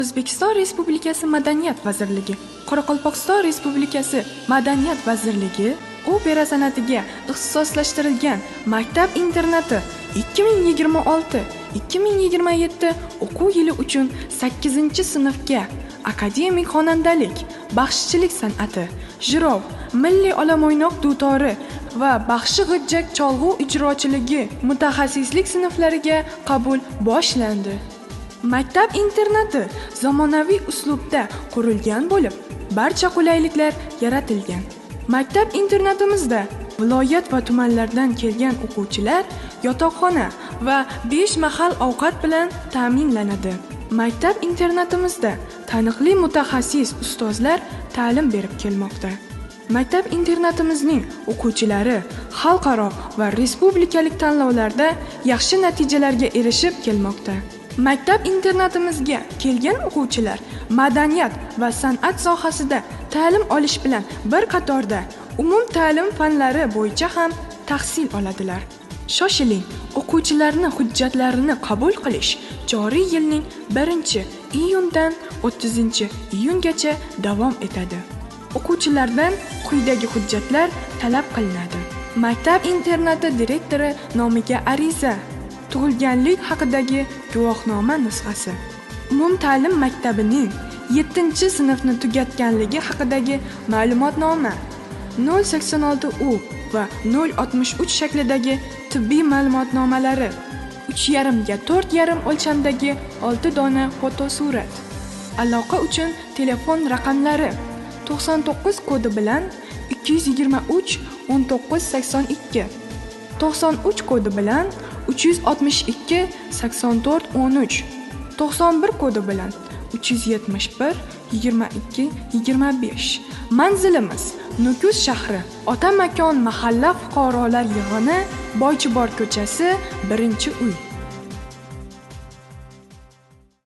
O'zbekiston Respublikasi Madaniyat vazirligi, Qoraqalpog'iston Respublikasi Madaniyat vazirligi opera san'atiga ixtisoslashtirilgan maktab-internati 2026-2027 o'quv yili uchun 8-sinfga akademik xonandalik, baxshichilik san'ati, jirov, milliy olamo'ynoq dutori va baxshi g'ijjak cholg'u ijrochiligi mutaxassislik sinflariga qabul boshlandi. Maktab-internati zamonaviy uslubda qurilgan bo'lib, barcha qulayliklar yaratilgan. Maktab-internatimizda viloyat va tumanlardan kelgan o'quvchilar yotoqxona va 5 mahal ovqat bilan ta'minlanadi. Maktab-internatimizda taniqli mutaxassis ustozlar ta'lim berib kelmoqda. Maktab-internatimizning o'quvchilari xalqaro va respublikalik tanlovlarda yaxshi natijalarga erishib kelmoqda. Maktab-internatimizga kelgan o'quvchilar madaniyat va san'at sohasida ta'lim olish bilan bir qatorda umumta'lim fanlari bo'yicha ham tahsil oladilar. Shoshiling, o'quvchilarni hujjatlarini qabul qilish joriy yilning 1-iyundan 30-iyungacha davom etadi. O'quvchilardan quyidagi hujjatlar talab qilinadi. Maktab-internati direktori nomiga ariza, tug'ilganlik haqidagi guvohnoma nusxasi, umumta'lim maktabining 7-sinfni tugatganligi haqidagi ma'lumotnoma, 086 U va 063 shaklidagi tibbiy ma'lumotnomalari, 3,5 ga 4,5 o'lchamdagi 6 dona fotosurat. Aloqa uchun telefon raqamlari: 99 kodi bilan 223 19 82, 93 kodi bilan 362 84 13, 91 kodi bilan 371 22 25. Manzilimiz: Nukus shahri, Ota makon mahalla fuqarolar yig'ini, Boychibor ko'chasi, 1-uy.